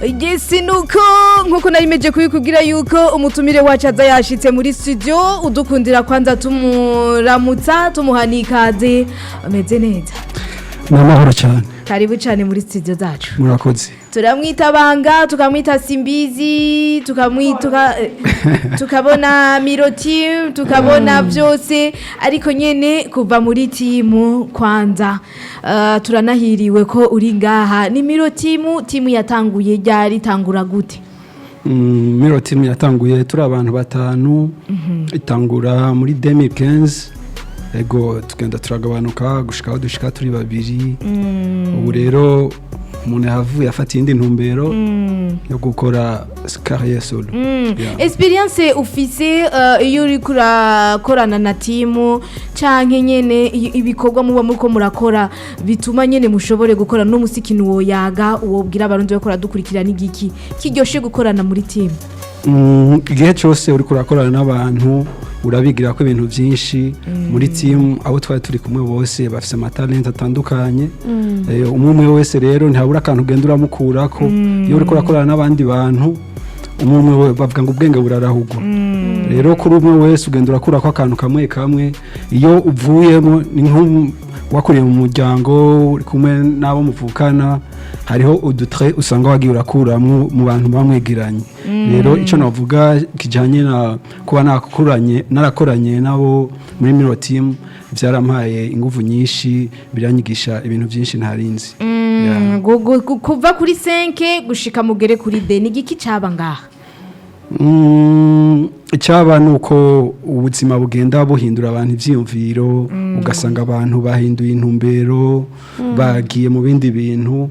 Yes, nuko nkuko narimeje kubikubwira yuko umutumire wacu aza yashitse muri studio, udukundira kwanza tumuramutsa, tumuha n'ikaze. Ameze neza? Ni amahoro cyane. Karibu cyane muri studio zacu. Murakoze. Turamwita Banga, tukamwita Simbizi, tukamwita, tukabona Miro Team, tukabona byose, ariko nyene kuva muri timu kwanza, turanahiriwe ko uri ngaha. Ni Miro Team, timu yatanguye ryari, tangura gute? Miro Team yatanguye turi abantu batanu, itangura muri 2015. Ego, tugenda turagabanuka gushika aho dushika turi babiri. Ubu rero umuntu yahavuye afata iyindi ntumbero yo gukora carrière solo. Yeah. Experience ufise, iyo uri kurakorana na timu canke nyene ibikorwa muba muriko murakora bituma nyene mushobore gukora no musi, ikintu woyaga wobwira Abarundi bakora dukurikira n'igiki kiryoshe gukorana muri timu? Igihe cyose uri kurakorana n'abantu urabigira ko ibintu byinshi. Muri team abo twari turi kumwe bose bafise amatalenti atandukanye. Umwe umwe wese rero ntihabura akantu ugenda uramukurako. Iyo uriko urakorana n'abandi bantu, umwe umwe bavuga ngo ubwenge burarahugwa. Rero kuri umwe wese ugenda urakurako akantu kamwe kamwe. Iyo uvuyemo, ni nko wakuriye mu muryango uri kumwe n'abo muvukana, hariho udutre usanga wagiye urakuramwo mu bantu bamwegeranye. Rero icyo navuga kijyanye na kuba nakuranye, narakoranye nabo muri Miro Team, byarampaye ingufu nyinshi, biranyigisha ibintu byinshi ntarinzi. Yeah. Kuva kuri 5 gushika mugere kuri deux, ni igiki caba ngaha? Icyaba ni uko ubuzima bugenda buhindura abantu ibyiyumviro, ugasanga abantu bahinduye intumbero, bagiye mu bindi bintu.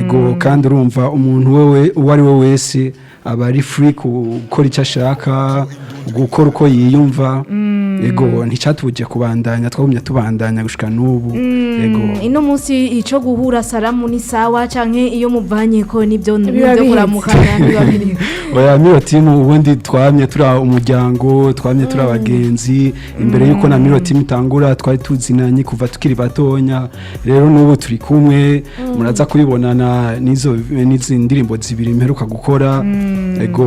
Ego, kandi urumva umuntu wewe uwo ari we wese aba ari free gukora icyo ashaka, gukora uko yiyumva. Ego, nticyatubujije kubandanya, twagumye tubandanya gushika n'ubu. Ego. Ino munsi ico guhura salamu ni sawa, canke iyo muvanye ko nibyo Biba nibyo biheze. kuramukanya biba biri? Oya, Miro Team ubundi twamye turi umuryango, twamye turi abagenzi. Imbere yuko na Miro Team itangura twari tuzinanye kuva tukiri batonya. Rero n'ubu turi kumwe, muraza kubibonana n'izo n'izi ndirimbo zibiri mperuka gukora. Ego,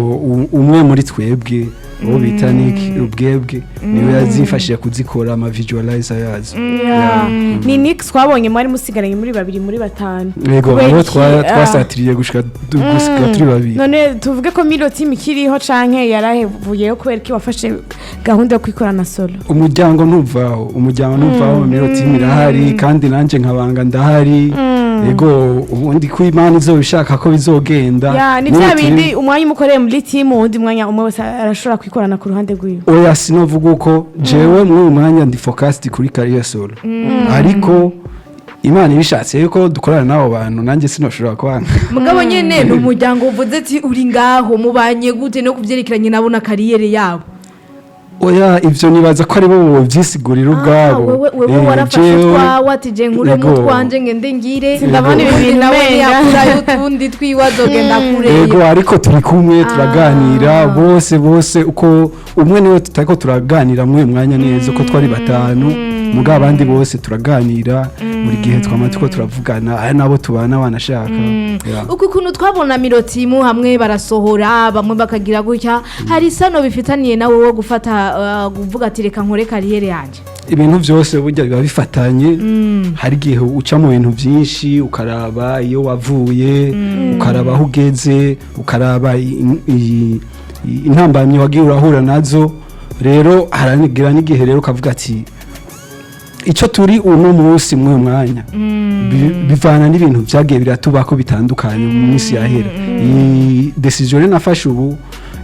umwe muri twebwe uwo bita Nick Rubwebwe niwe yazifashije kuzikora, ama visualizer yazo. Yeah. Ni Nick twabonye mwari musigaranye muri babiri muri batanu. Ego. Kubera niho iki? Twasatiriye gushika gusiga turi babiri. None tuvuge ko Miro Team ikiriho canke yarahevuyeyo? Kubera ko wafashe gahunda yo kwikorana solo? Umuryango ntuvaho, umuryango ntuvaho. Miro Team irahari kandi nanjye nkabanga ndahari. Ego, ubundi ko Imana izobishaka ko bizogenda. Ya, ni N'ubu bya bindi umwanya umukoreye muri team, uwundi mwanya umwe wese arashobora kwikorana ku ruhande rwiwe. Oya, sinovuga uko. Jewe muri uyu mwanya ndi focused kuri carrière solo, ariko Imana ibishatse yuko dukorana n'abo bantu, nanjye sinoshobora kwanga. Mugabo nyene ni umuryango uvuze ati uri ngaho, mubanye gute no kuvyerekeranye nabo na carrière yabo? Oya, ivyo nibaza ko ari bo bovyisigurira ubwabo. Wewe warafashe utwawe ati je nkuremo utwanje ngende ngire. Sindabona ibi Ubundi bintu nawe umenga. ntiyakurayo utundi twiwe, azogenda kure. Ego, ariko turi kumwe, turaganira bose bose. Uko umwe niwe tutariko turaganira muri uyu mwanya neza, uko twari batanu, mugabo abandi bose turaganira buri gihe, twama turiko turavugana, aya nabo tubana wanashaka. Yeah. Uku kuntu twabona Miro Team hamwe barasohora, bamwe bakagira gutya, hari isano bifitaniye nawe wo gufata, kuvuga ati reka nkore carrière yanje? Ibintu byose burya biba bifatanye. Hari igihe uca mu bintu byinshi, ukaraba iyo wavuye, ukaraba aho ugeze, ukaraba intambamyi wagiye urahura nazo. Rero haragira n'igihe rero ukavuga ati icyo turi uno munsi muri uyu mwanya bivana n'ibintu byagiye biratubako bitandukanye mu minsi yahera. Iyi decision rero nafashe ubu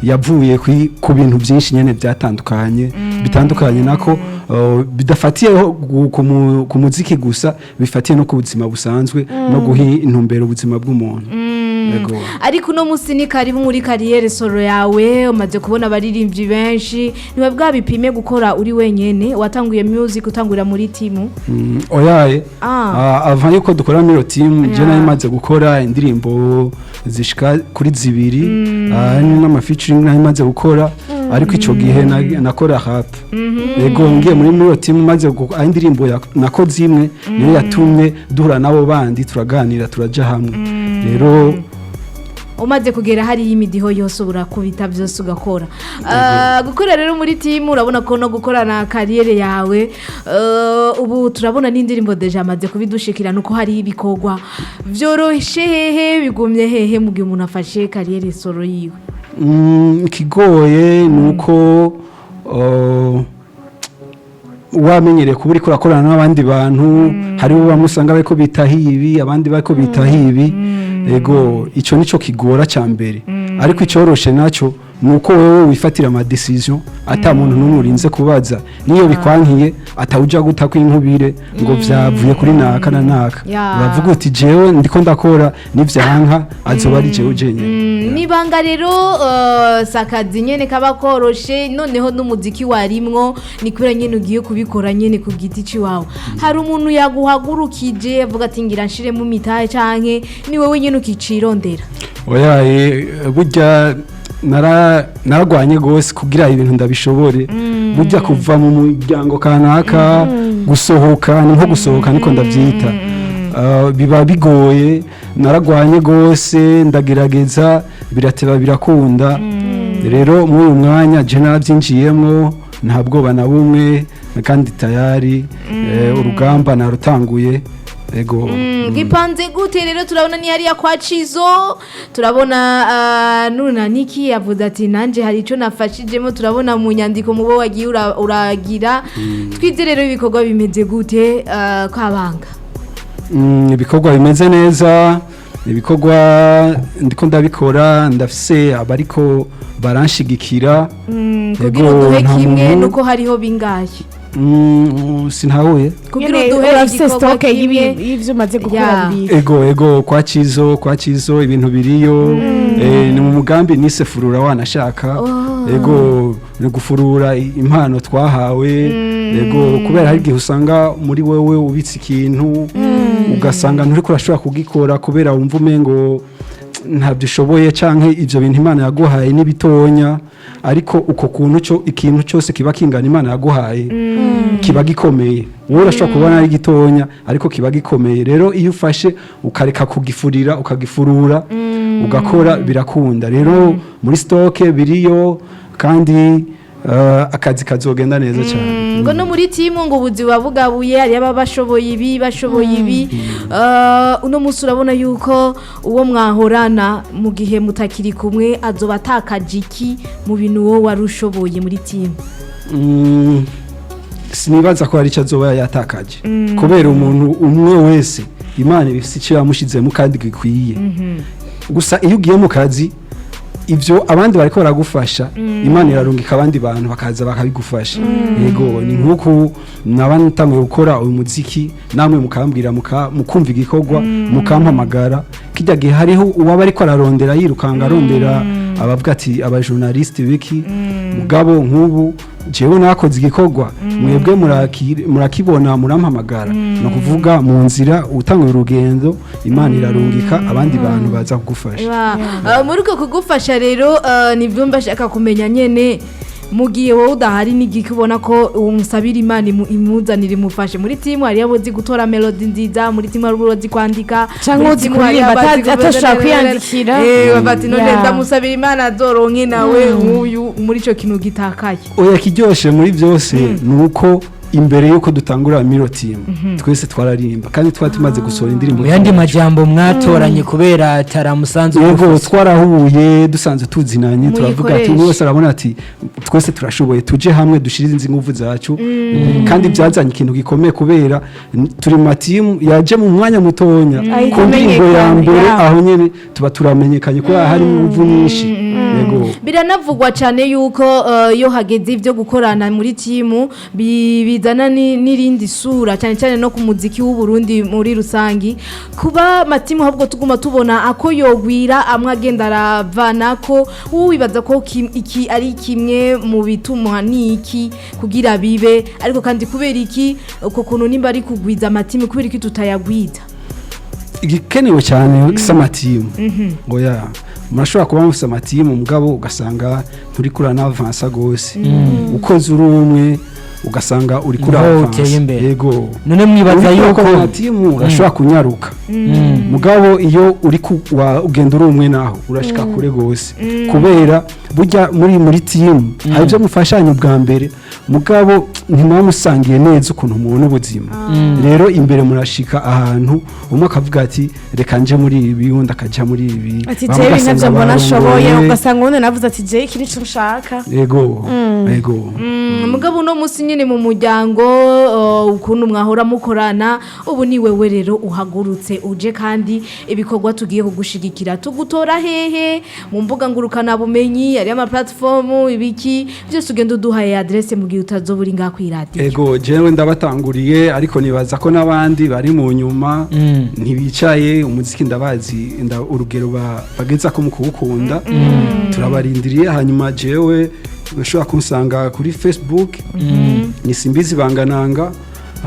yavuye ku bintu byinshi nyene byatandukanye, bitandukanye nako, bidafatiye ku muziki gusa, bifatiye no ku buzima busanzwe no guha intumbero ubuzima bw'umuntu. Yego. Ariko uno munsi ni karibu muri carrière solo yawe. Umaze kubona abaririmbyi benshi, niba bwabipime gukora uri wenyene? Watanguye music utangurira muri timu? Oyaye. Avant yuko dukora Miro Team, je nari maze gukora indirimbo zishika kuri zibiri, n'ama featuring nari maze gukora, ariko ico gihe nakora rap. Yego, ngiye muri Miro Team maze indirimbo nakoze imwe niyo yatumye duhura nabo bandi, turaganira, turaja hamwe. Rero Umaze kugera hariya, imidiho yose urakubita, byose ugakora. Gukora rero muri timu, urabona ko no gukorana carrière yawe, ubu turabona n'indirimbo déjà amaze kubidushikira, nuko hari ibikorwa vyoroshe hehe, bigumye hehe mu gihe umuntu afashe carrière solo yiwe? Ikigoye ni uko wamenyereye kuba uriko urakorana n'abandi bantu, hariho bamwe usanga bariko bitaho ibi, abandi bariko bitaho ibi. Ego, ico nico kigora ca mbere, ariko icyoroshe naco ni uko wewe wifatira ama décision ata muntu n'umwe urinze kubaza. Niyo bikwankiye, atawuja guta kw'inkubire ngo vyavuye kuri naka na naka. Uravuga uti: "Jewe ndiko ndakora, nivyanka azoba ari jewe jenyene." Nibanga rero, sakazi nyene kaba koroshe. Noneho n'umuziki warimwo ni kubera nyene ugiye kubikora nyene ku giti ciwawe. Hari umuntu yaguhagurukije avuga ati: "Ngira nshiremo imitahe", canke ni wewe nyene ukicirondera? Oya, burya naragwanye gose kugira ibintu ndabishobore. Burya kuva mu muryango kanaka, gusohoka ni nko gusohoka, niko ndabyita. Biba bigoye. Naragwanye gose, ndagerageza, birateba birakunda. Rero muri uyu mwanya je narabyinjiyemo nta bwoba na bumwe, kandi tayari urugamba narutanguye, ego. Gipanze gute rero? Turabona ni hariya kwa Cizo, turabona Nunaniki yavuze ati: "Nanje hari ico nafashijemo." Turabona mu nyandiko mubo wagiye uragira. Twize rero, ibikorwa bimeze gute kwabanga? Ibikorwa bimeze neza. Ibikorwa ndiko ndabikora, ndafise abariko baranshigikira. Kugira Ego, uduhe nta kimwe, nuko hariho bingahe? Sintahuye. Kugira Nyene uduhe urafise igikorwa stock kimwe. y'ivyo umaze gukora bibiri. Ego, kwa Cizo ibintu biriyo. Ni mu mugambi nise "Furura wanashaka". Ego, ni gufurura impano twahawe. Ego, kubera hari igihe usanga muri wewe ubitse ikintu, ugasanga nturiko urashobora kugikora kubera wumva umengo ntabyo ushoboye, canke ivyo bintu Imana yaguhaye n'ibitonya. Ariko uko kuntu cyo ikintu cyose kiba kingana, Imana yaguhaye kiba gikomeye. Wowe urashobora kubona ari gitonya, ariko kiba gikomeye. Rero iyo ufashe ukareka kugifurira, ukagifurura, ugakora, birakunda. Rero muri stock biriyo, kandi akazi kazogenda neza cyane. Ngo no muri timu ngo ubuzi buba bugabuye, hari ababa bashoboye ibi, bashoboye ibi. Uno munsi urabona yuko uwo mwahorana, mu gihe mutakiri kumwe, azoba atakaje iki mu bintu wowe wari ushoboye muri timu? Sinibaza ko hari icyo azoba yatakaje, kubera umuntu umwe wese Imana ibifite icyo yamushyizemo kandi gikwiye. Gusa iyo ugiye mu kazi, ibyo abandi bariko baragufasha, Imana irarungika abandi bantu bakaza bakabigufasha. Yego, ni nk'uku naba natanguye gukora uyu muziki, namwe mukambwira, mukumva igikorwa, mukampamagara. Kijya gihe hariho uwaba ariko ararondera, yirukanga arondera abavuga ati aba journaliste biki. Mugabo nk'ubu jewe nakoze igikorwa, mwebwe murakibona, murampamagara. Ni ukuvuga mu nzira utanguye urugendo, Imana irarungika abandi bantu baza kugufasha. Muri uko kugufasha rero, nibyo mbashaka kumenya nyene: mu gihe wowe udahari, n'igiki ubona ko umusabira Imana imuzanira, imufashe? Muri timu hariyo abazi gutora mélodie nziza, muri timu hari uzi kwandika, Canke muri uzi timu hariyo kuririmba, abazi atashobora kwiyandikira. Bati none ndamusabira Imana azoronke nawe nk'uyu muri ico kintu gitakaye. Oya, kiryoshe muri byose ni uko imbere y'uko dutangura Miro Team, twese twararimba kandi twari tumaze gusohora indirimbo. Mu yandi majambo, mwatoranye kubera taramusanzwe. Yego, twarahuye dusanzwe tuzinanye, turavuga ati Muyikoreshe. umwe wese arabona ati: "Twese turashoboye, tuje hamwe, dushire izi nguvu zacu." Kandi byazanye ikintu gikomeye, kubera turi mu matimu yaje mu mwanya mutonya Ahita ku ndirimbo ya amenyekana, mbere. Aho nyene tuba turamenyekanye kubera harimo inguvu nyinshi. Yego. Biranavugwa cyane yuko iyo hageze ibyo gukorana muri timu, bizana n'irindi sura, cyane cyane no ku muziki w'u Burundi muri rusangi. Kuba matimu ahubwo tuguma tubona ako yogwira, amwe agenda aravana ko, wibaza ko iki ari kimwe mu bituma niki kugira bibe? Ariko kandi kubera iki uko kuntu, nimba ari kugwiza amatimu, kubera iki tutayagwiza? Igikenewe cyane si amatimu. Oya, murashobora kuba mufise amatimu, mugabo ugasanga nturi kuranavansa gose. Ukoze uri umwe. Ugasanga uri kuri Niho avance. uteye imbere. Yego. None mwibaza Uriko yuko urakora na timu urashobora kunyaruka, mugabo iyo uri ugenda uri umwe naho urashika kure gose, kubera burya muri timu hari ibyo mufashanya ubwa mbere, mugabo ntimuba musangiye neza ukuntu mubona ubuzima. Rero imbere murashika ahantu umwe akavuga ati: "Reka nje muri ibi", undi akaja muri ibi. Ati: Bamwe "Jewe ugasanga ntabyo mbona ashoboye." barongoye. Ugasanga ubundi navuze ati: "Jewe iki nico nshaka." Yego. Mugabo uno munsi nyine mu muryango, ukuntu mwahora mukorana, ubu ni wewe rero uhagurutse uje, kandi ibikorwa tugiye kugushigikira. Tugutora hehe mu mbuga ngurukanabumenyi, ari ama platform, ibiki byose? Ugenda uduhaye adresse mu gihe utazoba uri ngaha kw'iradiyo. Ego, jewe ndabatanguriye, ariko nibaza ko n'abandi bari mu nyuma ntibicaye. Umuziki ndabazi, urugero bageza ko mu kuwukunda turabarindiriye. Hanyuma jewe ushobora kunsanga kuri Facebook ni Simbizi Bangananga,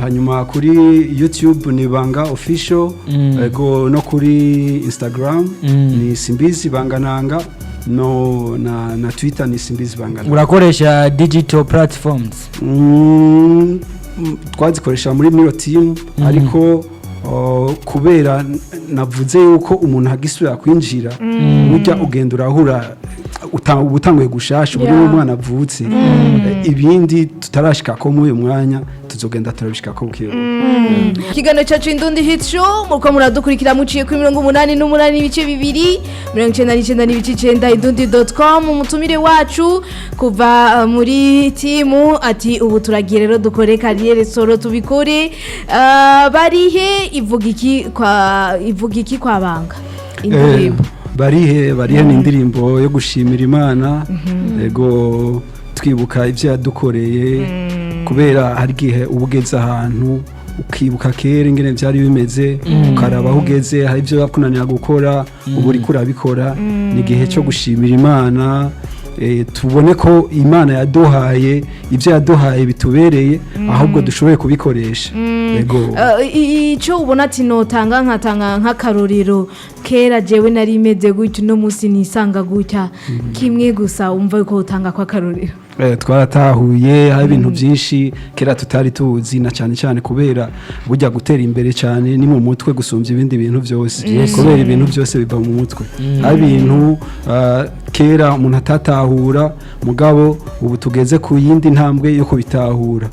hanyuma kuri YouTube ni Banga Official, ego, no kuri Instagram ni Simbizi Bangananga, no na Twitter ni Simbizi Bangananga. Urakoresha digital platforms? Twazikoresha muri Miro Team, ariko kubera navuze yuko umuntu agisubira kwinjira, burya ugenda urahura uba utanguye gushasha ubu n'umwana avutse. Ibindi tutarashika ko muri uyu mwanya, tuzogenda turabishika ko buke buke. Ikiganiro cyacu Indundi Hit Show, muko muradukurikira muciye kuri 88.2, 99.9, indundi.com. Umutumire wacu kuva muri timu ati: "Ubu turagiye rero dukore carrière solo, tubikore." Barihe ivuga iki kwa Banga indirimbo? Barihe ni indirimbo yo gushimira Imana, ego, twibuka ibyo yadukoreye, kubera hari igihe uba ugeze ahantu ukibuka kera ingene byari bimeze, ukaraba aho ugeze, hari ibyo bakunanira gukora, ubu uriko urabikora. Ni igihe cyo gushimira Imana, tubone ko Imana yaduhaye ibyo yaduhaye bitubereye, ahubwo dushoboye kubikoresha, ego. Ico ubona ati notanga nkatanga nk'akarorero: kera jewe nari meze gutya, uno munsi nisanga gutya, kimwe gusa wumva yuko utanga kw'akarorero. Twaratahuye hari ibintu byinshi kera tutari tuzi, na cyane cyane kubera burya gutera imbere cyane ni mu mutwe gusumbya ibindi bintu byose, kubera ibintu byose biva mu mutwe. Hari ibintu kera umuntu atatahura, mugabo ubu tugeze ku yindi ntambwe yo kubitahura.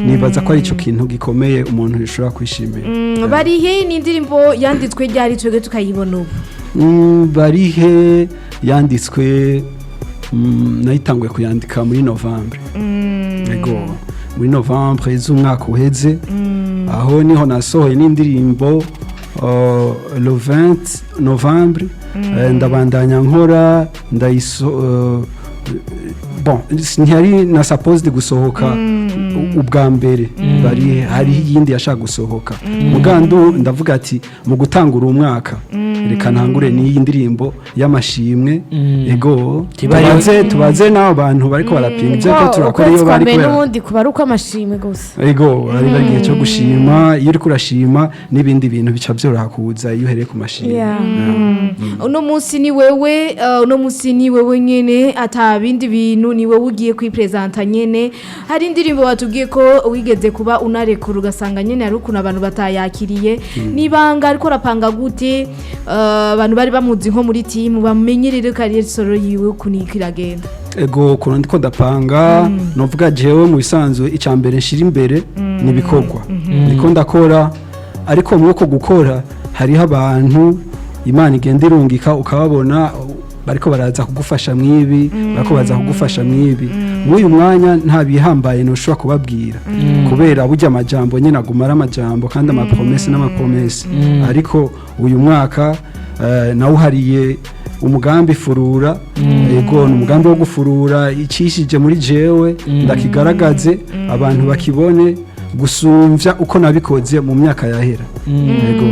Nibaza ko ari cyo kintu gikomeye umuntu yashobora kwishimira. Barihe ni indirimbo yanditswe ryari, twebwe tukayibona ubu? Barihe yanditswe, nayitanguye kuyandika muri novembre, ego, muri novembre z'umwaka uheze. Aho niho nasohoye n'indirimbo le 20 novembre. Ndabandanya nkora ndayiso, bon, ntiyari na supposed gusohoka ubwa mbere, bari hari iyindi yashaka gusohoka mugandu. Ndavuga ati mu gutangura umwaka reka ntangure n'iyi ndirimbo y'amashimwe, ego. Tubaze n'abo bantu bariko barapinga ibyo ko turakora iyo Ukwezi kwa bari mbere kubera n'ubundi kuba ari ukw'amashimwe gusa. Ego, ari igihe cyo gushima. Iyo uriko urashima n'ibindi bintu bica byoroha kuza iyo uhereye ku mashimwe. Yeah. Uno munsi ni wewe nyene, ata bindi bintu, ni wewe ugiye kwipresenta nyene. Hari indirimbo batubwiye ko wigeze kuba unarekura, ugasanga nyene hari ukuntu abantu batayakiriye. Nibanga ariko arapanga gute? Abantu bari bamuzi nko muri timu bamenyerere carrière solo yiwe ukuntu iriko iragenda. Ego, ukuntu ndiko ndapanga, novuga jewe mu bisanzwe icya mbere nshira imbere ni ibikorwa ndiko ndakora, ariko muri uko gukora hariho abantu Imana igenda irungika, ukababona bariko baraza kugufasha mwibi, bariko baraza kugufasha mwibi. Muri uyu mwanya nta bihambaye ntushobora kubabwira, kubera burya amajambo nyine aguma ari amajambo, kandi amapromesses n'amapromesses. Ariko uyu mwaka nawuhariye umugambi furura. Ego, ni umugambi wo gufurura icishije muri jewe, ndakigaragaze abantu bakibone gusumvya uko nabikoze mu myaka yahera, ego.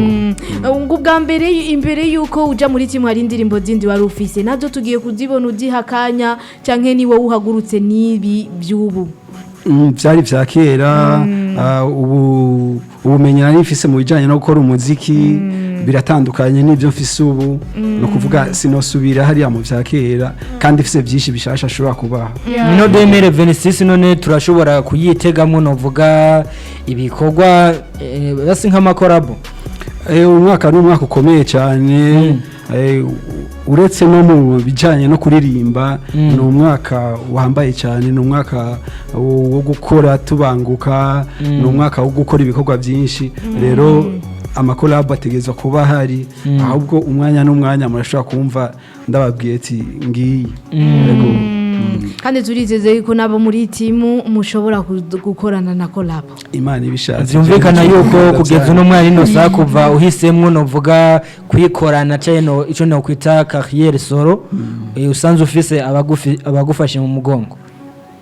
Ngo ubwa mbere, imbere yuko uja muri timu, hari indirimbo zindi wari ufise, nazo tugiye kuzibona uziha akanya, canke ni wowe uhagurutse n'ibi by'ubu? Vyari vya kera. Ubu ubumenyi nari mfise mu bijanye no gukora umuziki. Biratandukanye n'ibyo mfise ubu. Ni ukuvuga sinosubira hariya mu vya kera kandi mfise byinshi bishasha ashobora kubaha. Ino 2026 none turashobora kuyitegamwo novuga ibikorwa basi nk'ama collabo? Umwaka ni umwaka ukomeye cyane. Uretse no mu bijyanye no kuririmba, ni umwaka wambaye cyane, ni umwaka wo gukora tubanguka, ni umwaka wo gukora ibikorwa byinshi. Rero ama collabo ategerezwa kuba ahari. Ahubwo umwanya n'umwanya murashobora kumva ndababwiye ati ngiyi. Yego. Kandi turizeze yuko nabo muri timu mushobora gukorana na collabo. Imana ibishatse. Vyumvikana yuko kugeza uno mwanya ino saha, kuva uhisemwo novuga kwikorana canke no ico nokwita carrière solo, usanzwe ufise abagufashe mu mugongo.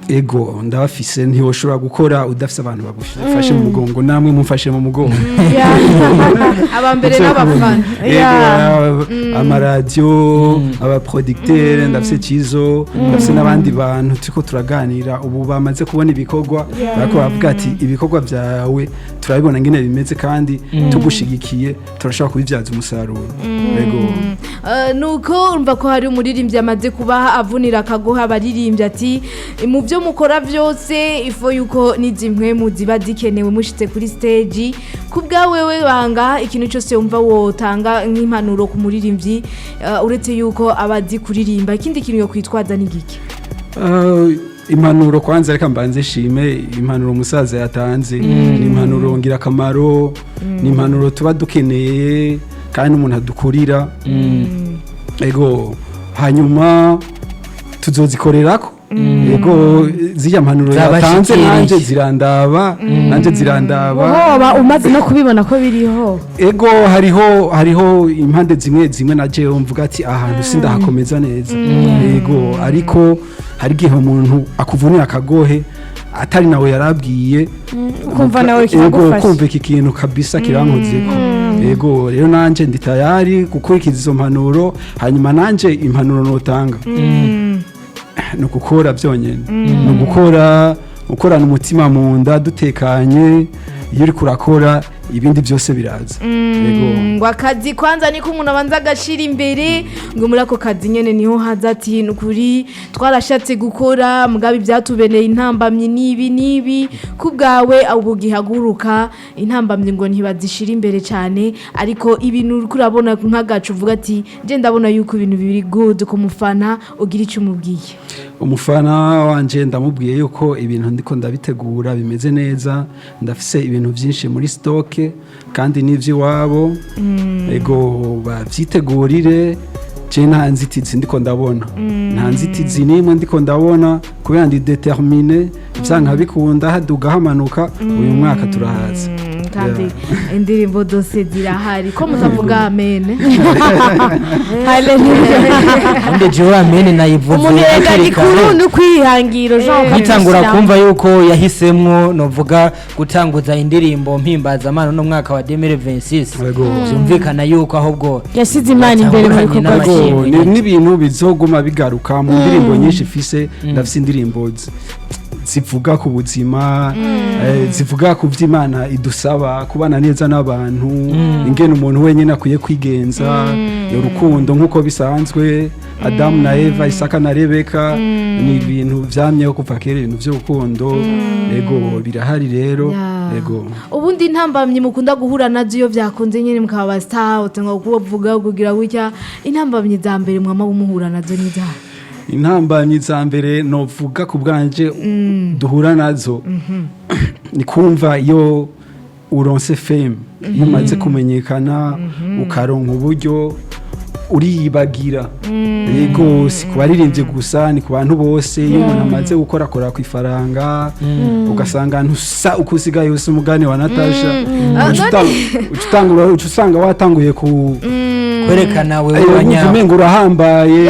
Ego, ndabafise. Ntiwoshobora gukora udafise abantu bagufashe mu mugongo. Namwe mumfashe mu mugongo. Aba mbere n'abafana. Ego, amaradiyo, aba producteur, ndafise Cizo, ndafise n'abandi bantu turiko turaganira ubu bamaze kubona ibikorwa, bariko baravuga ati ibikorwa byawe turabibona ngene bimeze, kandi tugushigikiye turashobora kubibyaza umusaruro. Ego. Nuko urumva ko hari umuririmbyi amaze kubaha avunira akagoha abaririmbyi ati mu byo mukora byose ifo yuko n'izimwe ziba zikenewe mushitse kuri stage. Ku bwawewe banga, ikintu cyose wumva wotanga nk'impanuro ku muririmbyi, uretse yuko aba azi kuririmba, ikindi kintu yo kwitwaza ni giki? Impanuro kwanza, reka mbanze shime impanuro umusaza yatanze. Ni impanuro ngirakamaro, ni impanuro tuba dukeneye kandi umuntu adukurira. Ego, hanyuma tuzozikorerako. Ego, ziriya mpanuro yatanze Zabashikiriye. nanje zirandaba, nanje zirandaba. Woba umaze no kubibona ko biriho. Ego, hariho impande zimwe zimwe na jewe mvuga ati ahantu sindahakomeza neza. Ego, ariko hari igihe umuntu akuvunira akagohe atari nawe yarabwiye, ukumva nawe ego, kiragufasha. kumva iki kintu kabisa kirankozeko. Ego, rero nanje ndi tayari gukurikiza izo mpanuro. Hanyuma nanje impanuro notanga ni ugukora byonyine, ni ugukora, ukorana umutima mu nda dutekanye. Iyo uriko urakora, ibindi byose biraza. Yego. Ngo akazi kwanza niko umuntu abanza agashira imbere, ngo muri ako kazi nyene niho haza ati ni ukuri twarashatse gukora, mugabe ibyatubereye intambamyi n'ibi n'ibi. Ku bwawe ubu gihaguruka intambamyi ngo ntibazishira imbere cyane, ariko ibintu uriko urabona nk'agacu uvuga ati nje ndabona yuko ibintu biri good, ku mufana ugira icyo umubwiye. Umufana wanje ndamubwiye yuko ibintu ndiko ndabitegura bimeze neza. Ndafise ibintu byinshi muri stock kandi n'ivy'iwabo. Ego, bavyitegurire. Je nta nzitizi ndiko ndabona, nta nzitizi n'imwe ndiko ndabona, kubera ndi déterminé. Vyanka bikunda, haduga hamanuka, uyu mwaka turahaza. Kandi indirimbo dose zirahari, ko mutavuga amen? Haleluya. Undi jewe amene nayivuze Umuntu erega hakiri kare. gikuru ni ukwihangira Jean. Nkitangura kumva yuko yahisemwo novuga gutanguza indirimbo mpimbazamana no mwaka wa 2026, Yego. byumvikana yuko ahubwo yashyize Imana imbere mu bikorwa yatanguranye byiwe. Ego, n'ibintu bizoguma bigaruka mu ndirimbo nyinshi mfise. Ndafise indirimbo zivuga ku buzima, zivuga ku vy'Imana idusaba, kubana neza n'abantu, ingene umuntu wenyine akwiye kwigenza, urukundo nk'uko bisanzwe, Adamu na Eva, Isaka na Rebeka. Ni ibintu vyamyeho kuva kera, ibintu vy'urukundo. Ego, birahari rero. Ego. Ubundi intambamyi mukunda guhura nazo iyo byakunze nyine mukaba ba star, utanga kubavuga kugira gutya, intambamyi za mbere mwama muhura nazo ni izahe? Intambamyi za mbere novuga ku bwanje duhura nazo ni kumva iyo uronse fame, iyo umaze kumenyekana ukaronka uburyo, uriyibagira. Yego, si ku baririmbyi gusa, ni ku bantu bose. Iyo umuntu amaze gukorakora ku ifaranga, ugasanga ntusa uko usigaye usa, umugani wa Natasha, uca usanga watanguye ku kwerekana wewe wumva wanyawe. Umenga urahambaye.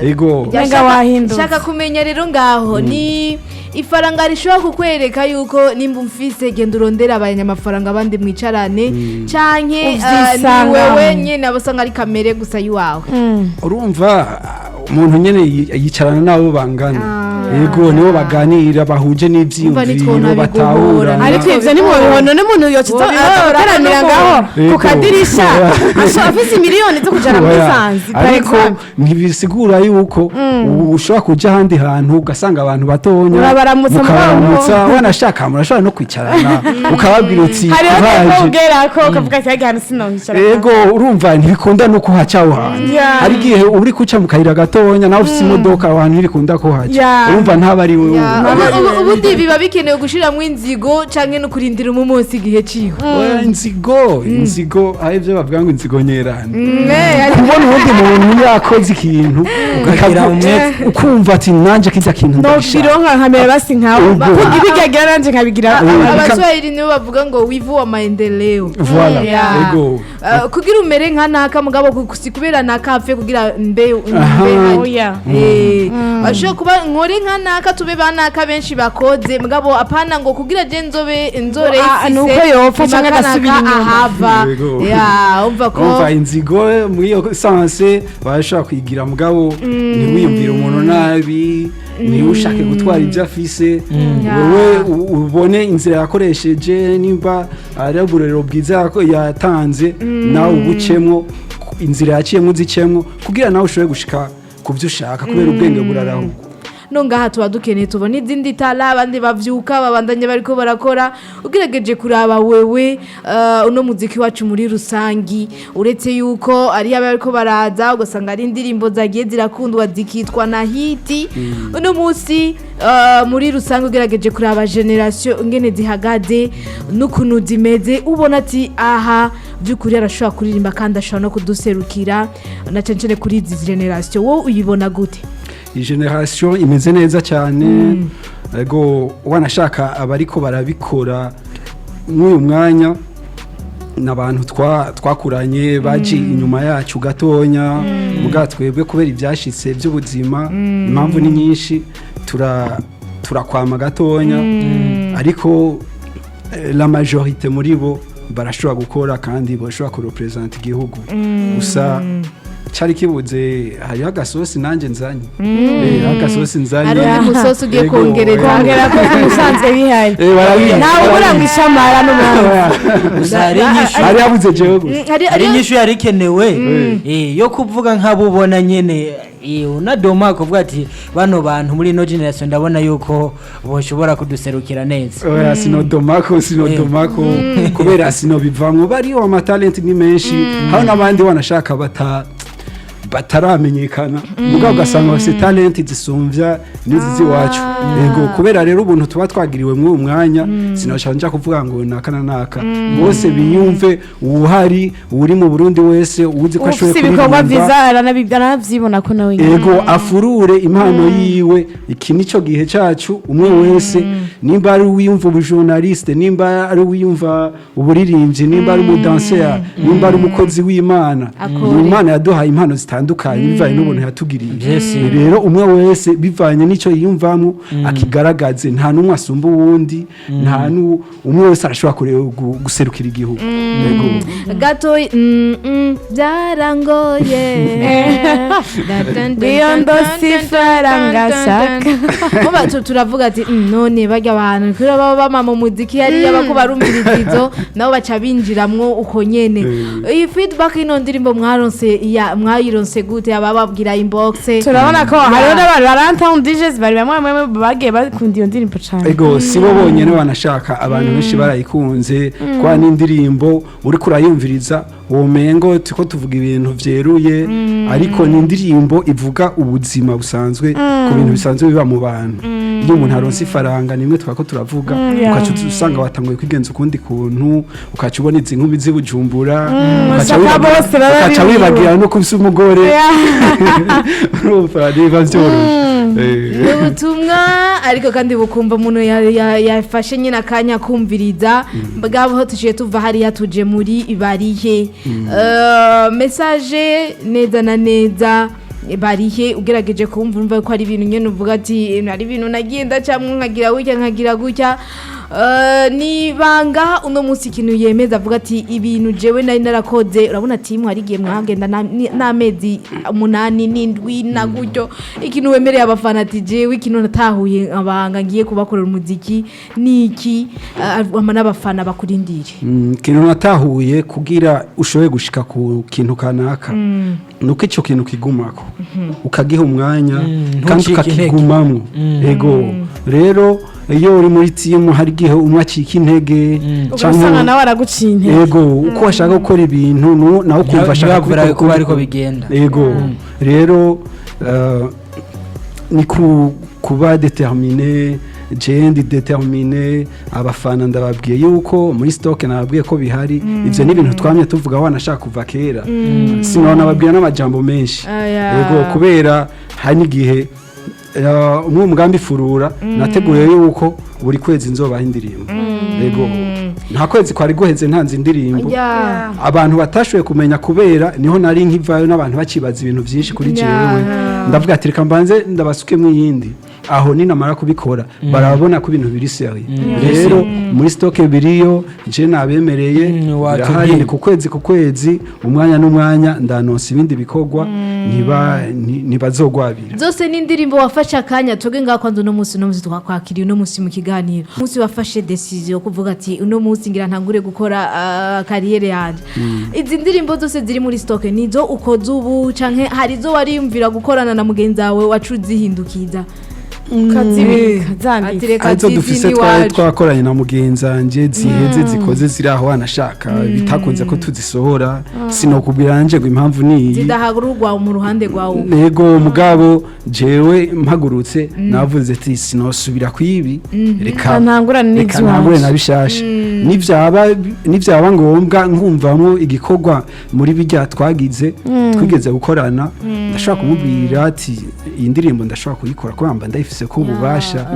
Yego. Umenga wahindutse. Shaka kumenya rero ngaho ni ifaranga rishobora kukwereka yuko nimba umfise genda urondera abanyamafaranga abandi mwicarane, canke ni Uvyisangamo. wewe nyene abasanga ari kamere gusa yiwawe? Urumva. Umuntu nyene yicarana n'abo bangana. Yego, nibo baganira, bahuje n'ivyiyumviro, nitwona batahura. biguhora. Ariko ivyo ntimubibona n'umuntu yoca Wobihora ataramira ngaho ku Yego. kadirisha, ashobora afise miliyoni zo kujana muri Oya. sanzi, par Ariko exemple. ntibisigura yuko ushobora kuja ahandi hantu ugasanga abantu batonya, Urabaramutsa. mukabaramutsa, wanashaka murashobora no kwicarana, ukababwira uti Hariho "Courage." n'ako ugera ko ukavuga ati harya hantu sinohicara. Ego, urumva ntibikunda no kuhaca aho hantu. Hari igihe uri kuca mu kayira gatonya, nawe ufise imodoka, aho hantu ntibikunda kuhaca. Urumva ntaba ari wewe. Ubundi biba bikenewe gushiramwo inzigo canke no kurindira umumunsi igihe ciwe. Oya, inzigo, inzigo, hari ibyo bavuga ngo inzigo nyerana, Ariko kubona uwundi muntu yakoze ikintu Ukagira umwete. ukumva ati nanjye kijya kintu ndagishaka. Nobironka nkamera basi nkawe. Ubwo. Kugira nanje nkabigira. Abaswahili nibo bavuga ngo wivu wa maendeleo. Voilà. Ego. Kugira umere nka naka, mugabo si kubera naka apfe kugira mbe Aha. mbe hajya. Oya. Bashobora kuba nkore nka naka, tube ba naka benshi bakoze, mugabo apana ngo kugira je nzobe nzore. Ah, ifise nuko yopfa canke impaka agasubira naka inyuma. ahava. Yego. Ya, umva ko Umva, inzigo muri iyo sanse barashobora kuyigira, mugabo ntiwiyumvire umuntu nabi, ntiwushake gutwara ibyo afise. Wowe ubone inzira yakoresheje, nimba ari uburero bwiza yatanze, nawe ubucemwo, inzira yaciyemo uzicemwo, kugira nawe ushobore gushika ku byo ushaka, kubera ubwenge burarahugwa. No ngaha tuba dukeneye tubona izindi tara, abandi bavyuka babandanye bariko barakora. Ugerageje kuraba wewe, uno muziki wacu muri rusangi, uretse yuko ari abe bariko baraza ugasanga ari indirimbo zagiye zirakundwa zikitwa na hit uno munsi, muri rusange ugerageje kuraba generation ingene zihagaze n'ukuntu zimeze, ubona ati aha by'ukuri arashobora kuririmba kandi ashobora no kuduserukira, na cane cane kuri izi generation, wowe uyibona gute? Iyi generation imeze neza cyane. Ego, wanashaka abariko barabikora mw'uyu mwanya ni abantu twakuranye, baje inyuma yacu gatonya, muga twebwe kubera ibyashitse by'ubuzima, impamvu ni nyinshi, turakwama gatonya, ariko la majorité muri bo barashobora gukora kandi bashobora kurepresenta igihugu. Gusa cyari kibuze, hariho agasosi nanjye nzanye. Hariho agasosi nzanye. Hari undi musosi ugiye Ego, kongereza. Kongera ko usanzwe bihari. Barabizi. Nawe ubura ngo ishamara n'umuntu. Gusa hari inyishu. Hari habuze jewe gusa. Hari Hari inyishu yari ikenewe, yo kuvuga nk'abubona nyene, unadoma kuvuga ati bano bantu muri ino generation ndabona yuko boshobora kuduserukira neza. Oya, sinodomako, sinodomako, kubera sinobivamwo. Bariho, amatalenti ni menshi, hari n'abandi wanashaka bataramenyekana, mugabo ugasanga bafite talenti zisumbya n'izi z'iwacu. Yego, kubera rero ubuntu tuba twagiriwe muri uwo mwanya, sinashaka nja kuvuga ngo naka na naka. Bose biyumve, uwuhari, uwuri mu Burundi wese, uwuzi ko ashoboye Ufise ibikorwa kuririmba, vyiza aranavyibona ko nawe nyene. Ego, afurure impano yiwe. Iki nico gihe cacu. Umwe wese, nimba ari uwiyumva ubujournaliste, nimba ari uwiyumva uburirimbyi, nimba ari umudanseur, nimba ari umukozi w'Imana. Akore. Imana yaduhaye impano zitandukanye bivanye n'ubuntu yatugiriye. Vyese. Rero umwe wese bivanye n'ico yiyumvamo akigaragaze. Nta n'umwe asumba uwundi, nta n'u umwe wese arashobora guserukira igihugu. Ego. Gato, byarangoye. Iyo ndose ifaranga shaka. Muba turavuga ati none barya abantu kubera baba bama mu muziki hariya bako barumviriza izo, nabo baca binjiramwo uko nyene. Iyi feedback ino ndirimbo mwaronse mwayironse gute? Abababwira inbox? Turabona ko hariho n'abantu ba Runtown DJs bari bamwe bamwe bagiye bakunda iyo ndirimbo cane. Ego, si bo bonyene, banashaka abantu benshi barayikunze, kwa n'indirimbo uriko urayumviriza womengo turiko tuvuga ibintu vyeruye, ariko ni indirimbo ivuga ubuzima busanzwe, ku bintu bisanzwe biba mu bantu. Iyo umuntu aronse ifaranga, nimwe twako turavuga, ukaca usanga watanguye kwigenza ukundi kuntu, ukaca ubona izi nkumi z'i Bujumbura, ukaca Usanga bose baba ukaca biwiwe. wibagira no kubisa umugore. Urumva niba vyoroshe. Ni ubutumwa ariko kandi bukumva umuntu yafashe nyine akanya kumviriza bwabo. Tuciye tuva hariya tuje muri barihe. Message neza na neza barihe, ugerageje kumva, urumva ko ari ibintu nyine uvuga ati ari ibintu nagiye ndacamwo, nkagira gutya, nkagira gutya. Ni banga uno munsi ikintu yemeza avuga ati ibintu jewe nari narakoze. Urabona timu hari igihe mwagenda n'amezi 8 n'7 na gutyo, ikintu wemereye abafana ati jewe ikintu natahuye abanga ngiye kubakorera umuziki niki, ama n'abafana bakurindire. Ikintu natahuye kugira ushoboye gushika ku kintu kanaka nuko ico kintu kigumako, ukagiha umwanya kandi Ntucike intege. ukakigumamwo. Ego, rero iyo uri muri timu hari igihe umwe acika intege ugasanga nawe araguciye intege. Ego, uko washaka gukora ibintu nawe ukumva ashaka ntibavura kubikora kuba ariko bigenda. Ego, rero ni kuba déterminé. Je ndi déterminé. Abafana ndababwiye yuko muri stock nababwiye ko bihari. Ivyo ni ibintu twamye tuvuga, wanashaka kuva kera, sinabona nababwira n'amajambo menshi. Aya. Ego, kubera hari n'igihe umwe umugambi furura nateguye yuko buri kwezi nzobaha indirimbo. Ego, nta kwezi kwari guheze ntanze indirimbo. Abantu batashoboye kumenya kubera niho nari nkivayo n'abantu bakibaza ibintu byinshi kuri jewe. Ndavuga ati reka mbanze ndabasukemo iyindi, aho ninamara kubikora barabona ko ibintu biri sérieux. Rero muri stock biriyo, je nabemereye Watubwiye. birahari. Ni ku kwezi ku kwezi, umwanya n'umwanya ndanonsa ibindi bikorwa, ntibazogwabira. Zose ni indirimbo wafashe akanya. Twebwe ngaho kwanza uno munsi twakwakiriye uno munsi mu kiganiro, umunsi wafashe décision yo kuvuga ati uno munsi ngira ntangure gukora carrière yanje. Izi ndirimbo zose ziri muri stock nizo ukoze ubu, canke hari izo wariyumvira gukorana na mugenzi wawe wacu uzihindukiza? Ukazibika Ati zanditse. reka Arizo zizi dufise twari n'iwacu. twakoranye na mugenzi wanje ziheze, zikoze ziri aho, wanashaka bitakunze ko tuzisohora. Sinokubwira nanje ngo impamvu niyi. Zidaharurwa mu ruhande rwawe. Nego, mugabo jewe mpagurutse navuze ati sinosubira kwibi, reka ntangurane reka n'iby'iwacu. ntangure na bishasha. Nivyaba ngombwa nkumvamo igikorwa muri bijya twagize twigeze gukorana, ndashobora kumubwira ati iyi ndirimbo ndashobora kuyikora kubera mba ndayifise ko ububasha.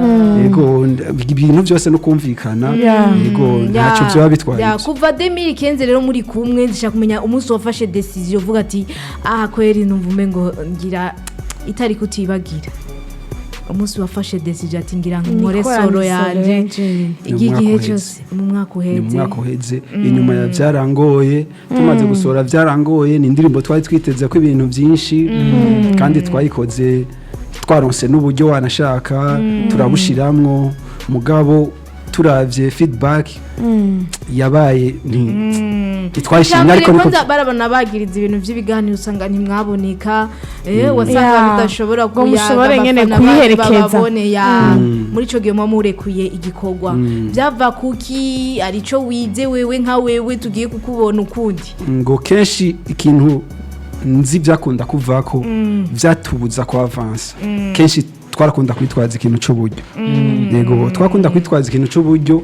Yego, ibintu byose no kumvikana. Yego, ntacyo byaba bitwaye ivyo. Kuva 2015 rero muri kumwe, ndashaka kumenya umunsi wafashe décision uvuga ati aha kweri numva umengo ngira itari kutibagira, umunsi wafashe décision ati ngira nkore solo yanje. Ni mu mwaka Igihe uheze. cyose mu mwaka Ni mu uheze. mwaka uheze, inyuma ya byarangoye, tumaze gusohora byarangoye. Ni indirimbo twari twiteze ko ibintu byinshi, kandi twayikoze twaronse n'uburyo, wanashaka turabushiramwo, mugabo turavye feedback yabaye ntitwayishimye, ariko niko kwanza barabona bagiriza ibintu by'ibiganiro, usanga ntimwaboneka, wasanga bidashobora Ngo mushobore kuyaga nyene abafana kuyiherekeza. bababone ya muri ico gihe muba murekuye igikorwa. Byava kuki? Arico wize wewe nka wewe tugiye kukubona ukundi? Ngo kenshi ikintu nzi byakunda kuvako byatubuza ku avansa, kenshi twarakunda kwitwaza ikintu c'uburyo. Yego, twakunda kwitwaza ikintu c'uburyo,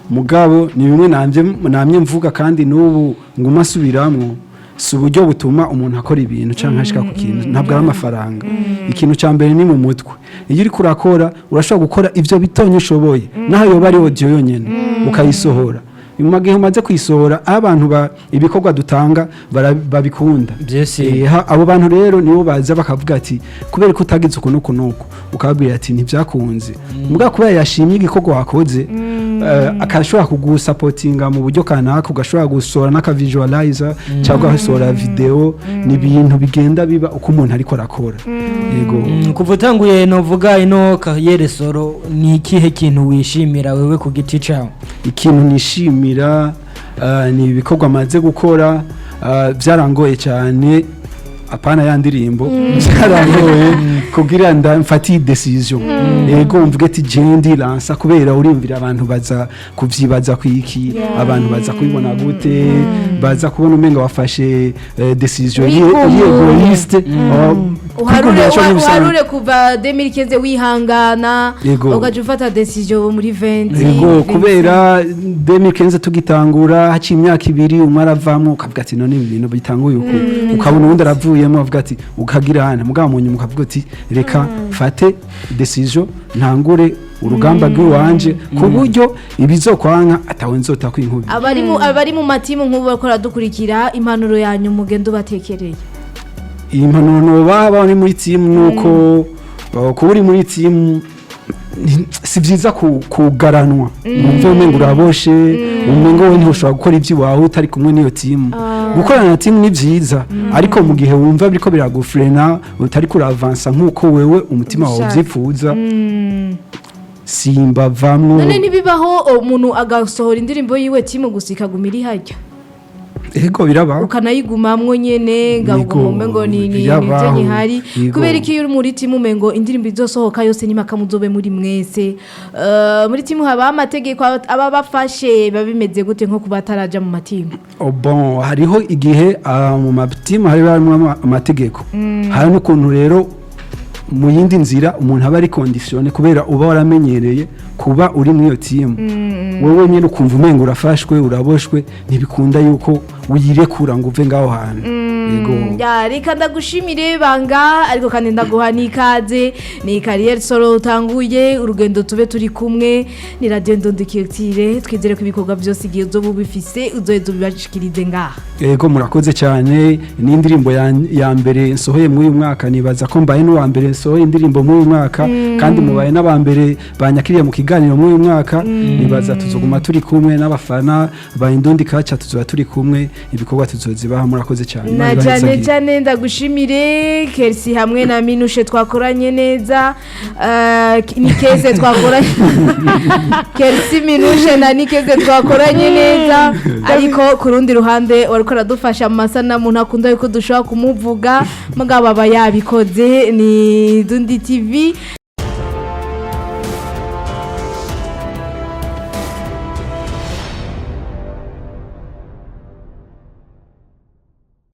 mugabo ni bimwe namye mvuga kandi n'ubu nguma asubiramwo: si uburyo butuma umuntu akora ibintu cyangwa ashika ku kintu, ntabwo ari amafaranga. Ikintu cya mbere ni mu mutwe. Iyo uriko urakora urashobora gukora ibyo bitonye ushoboye, naho yoba ari audio yonyene, ukayisohora. Mu gihe umaze kuyisohora, aho abantu ibikorwa dutanga babikunda. Byose. Abo bantu rero nibo baza bakavuga ati kubera ko utagize uku n'uku n'uku, ukababwira ati ntibyakunze. Mbwa kubera yashimye igikorwa wakoze, akashobora kugusapotinga mu buryo kanaka, ugashobora gusohora n'akavisualizer cyangwa ugasohora video. Ni ibintu bigenda biba uko umuntu ariko arakora. Yego. Kuva utanguye novuga ino carrière solo, ni ikihe kintu wishimira wewe ku giti cawe? Ikintu nishimira ni ibikorwa amaze gukora. Byarangoye cyane, apana ya ndirimbo, byarangoye kugira mfate iyi décision. Yego, mvuge ati je ndilansa, kubera urimvira abantu baza kuvyibaza kwiki, abantu baza kubibona gute, baza kubona umenga wafashe décision Wigumuye. égoïste. Uharure kwigumira co ntibisanzwe. Uharure kuva 2015 wihangana, ugaca ufata décision muri 20 Yego, kubera 2015 tugitangura, haciye imyaka 2 umwe aravamwo, ukavuga ati none ibi bintu bitanguye uku, ukabona uwundi aravuyemo, avuga ati ukagira hana, mugabo mu nyuma ukavuga ati reka mfate décision ntangure urugamba rw'iwanje, ku buryo ibizokwanka atawe nzota kwinkubi. Abari mu matimu nk'ubu bakora dukurikira, impanuro yanyu mugenda ubatekereye? Iyi mpanuro nobaha bari muri timu nuko kuba uri muri timu Si byiza kugaranwa, wumve umengo uraboshe, umengo we ntushobora gukora iby'iwawe utari kumwe n'iyo timu. Gukorana na timu ni byiza, ariko mu gihe wumva biriko biragufrena, utari kuravansa nk'uko wewe umutima wawe Ubishaka. ubyifuza, simba vamwo. None ntibibaho umuntu agasohora indirimbo yiwe, timu gusa ikaguma iri hajya? Ego, biraba. Ukanayigumamwo nyene Yego, ngo ni birabaho. nivyo nyihari. Yego. Kubera iki iyo uri muri timu umengo indirimbo izosohoka yose nimaka muzobe muri mwese? Muri timu haba amategeko aba bafashe, biba bimeze gute nko kuba ataraja mu matimu? Oh, bon, hariho igihe mu matimu hari harimo amategeko, hari n'ukuntu rero mu yindi nzira umuntu aba ari conditionné, kubera uba waramenyereye kuba uri muri iyo timu, wowe nyine ukumva umengo urafashwe, uraboshwe, ntibikunda yuko wirekura ngo uve ngaho hantu. Yego. Ya, reka ndagushimire Banga, ariko kandi ndaguha n'ikaze. Ni carrière solo utanguye urugendo, tube turi kumwe. Ni Radio Ndondikiyotire, twizere ko ibikorwa byose igihe uzoba ubifise uzoheza ubibashikirize ngaha. Yego, murakoze cyane. Ni indirimbo ya mbere nsohoye muri uyu mwaka. Nibaza ko mbaye n'uwa mbere nsohoye indirimbo muri uyu mwaka, kandi mubaye n'aba mbere banyakiriye mu kiganiro muri uyu mwaka. Nibaza tuzoguma turi kumwe n'abafana ba Indundi Kaca, tuzoba turi kumwe, ibikorwa tuzozibaha. Murakoze cyane. Na Imana cyane ibahezagire. cyane ndagushimire Kersi hamwe na Minushe twakoranye neza. Nikeze twakoranye, Kersi, Minushe na Nikeze twakoranye neza, ariko ku rundi ruhande wariko aradufasha mu masanamu ntakunda yuko dushobora kumuvuga, mugabo aba yabikoze. Ni Dundi TV.